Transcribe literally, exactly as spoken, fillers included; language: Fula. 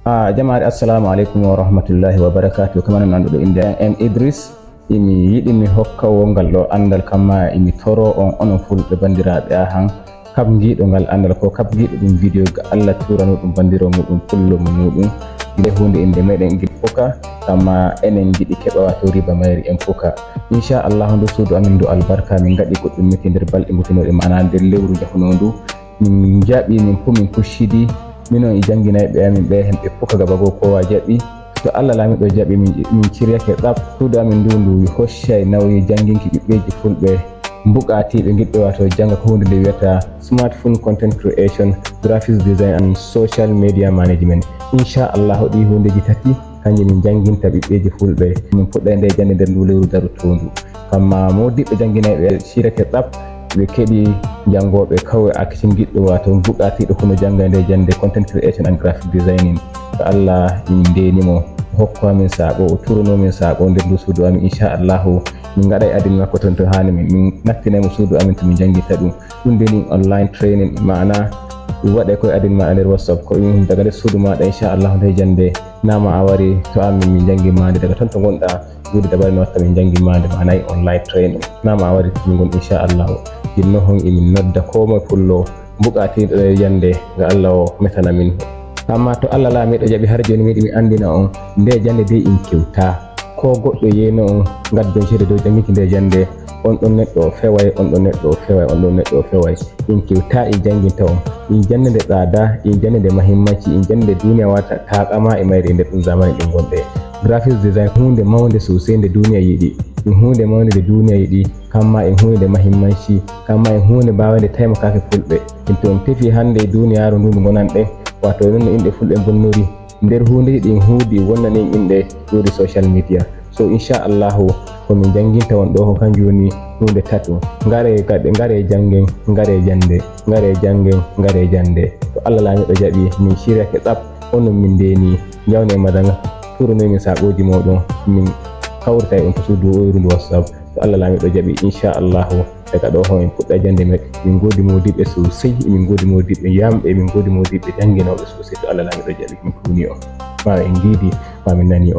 Ah, jamaare, assalamu aleykum wa rahmatullahi wa barakatuh. Kama non annduɗo innde am Idris, imi yiɗi mi hokka wongal ɗo anndal, kamma imi toro on, onon fulɓe banndiraaɓe ahan, kabgiiɗo ngal anndal ko kabgiiɗo ɗum video ga Allah tuurano ɗum banndiroo muɗum pullo mo muɗum. Nde huunde innde meɗen ngel puka, kamma enen ngiɗi keɓa wato riba mayri en puka. Insha Allah ndu suudu amin ndu albarka, min ngaɗi goɗɗum meti nder balɗe mbutinooɗe, maana nder lewru jahunoo ndu. Min njaɓi, min fu min kuccidi, minon e jannginayɓe amin ɓe, hemɓe puka gaba goo kowa jaɓi. To Allah laamiɗo jaɓi, min, min ciryake ɗaɓ. Suudu amin ndu, ndu hoccay nawyi jannginki ɓiɓɓeeji fulɓe mbuqaatiiɓe ngiɗɓe wato jannga ko huunde nde wiyata Smartphone Content Creation, Graphics Design and Social Media Management. Insha Allah ɗi huundeeji tati kanji min jannginta ɓiɓɓeeji fulɓe. Min puɗɗay nde jannde nder ndu lewru darotoondu. Kamma moodiɓɓe jannginayɓe ciryake ɗaɓ, ɓe keɓi janngooɓe kawye akitin giɗɗo wato buqaatiiɗo kono jannga nde jannde Content Creation and Graphic Designing. To Allah min ndeeni mo, o hokku amin saaqo, o tuuruno min saaqo nder ndu suudu amin. Insha Allahu min ngaɗay adin makko ton to haani min, min nattinay mo suudu amin to min jannginta ɗum. Ɗum nde ni online training, maana ɗum waɗay koye adin maɗa nder WhatsApp, ko ɗum daga nder suudu maɗa. Insha Allahu nde jannde nama a wari to amin, min janngi ma nde daga ton to ngonɗa. Ɗuuɗi dabare no watta min janngi ma nde maana e online training. Nama a wari to min ngon insha Allahu. Jinno hon emin nodda ko moye pullo buqaatiiɗo e jannde ga Allah o metana min. Amma to Allah laamiiɗo jaɓi har jooni mi yiɗi mi anndina on nde jannde dey in kewta. Ko goɗɗo yeeyno on ngaddon ceede dow jannginki nde jannde, on ɗon neɗɗo o feway, on ɗon neɗɗo o feway, on ɗon neɗɗo o feway. In kewta in jannginta on. In jannde nde tsada, in jannde nde mahimmanci, in jannde nde duniya wata taqama e mayre nder ɗum zamani ɗum gonɗe. Graphics design huunde mawnde sosai nde duniya yiɗi. Ɗum huunde mawnde nde duniya yiɗi, kamma e huunde nde mahimmanci, kamma e huunde baawande taimakaki fulɓe. In to on tefi hannde e duniyaaru ndu ndu ngonanɗen, wato non no inɗe fulɓe bonnori. Nder huundeeji ɗin huudi wonnani en inɗe ɗuuɗi social media. So insha Allahu ko min jannginta on ɗo ko kanjum woni huunde tatu. Ngare gaɗe, ngare janngen, ngare jannde, ngare janngen, ngare jannde. To Allah laamiiɗo jaɓi min ciryake tsaf, onon min ndeeni, njawne e madanga, tuurunoy min saaqooji mooɗon, min kawritay on to suudu oyru ndu WhatsApp. To Allah laamiiɗo jaɓi, insha Allahu, daga ɗo ho en puɗɗa jannde men. Min ngoodi moodiɓɓe sosai, min ngoodi moodiɓɓe yamɓe, min ngoodi moodiɓɓe jannginooɓe sosai. To Allah laamiiɗo jaɓi, min kuuni on, ma en ngiidi, ma min nani on.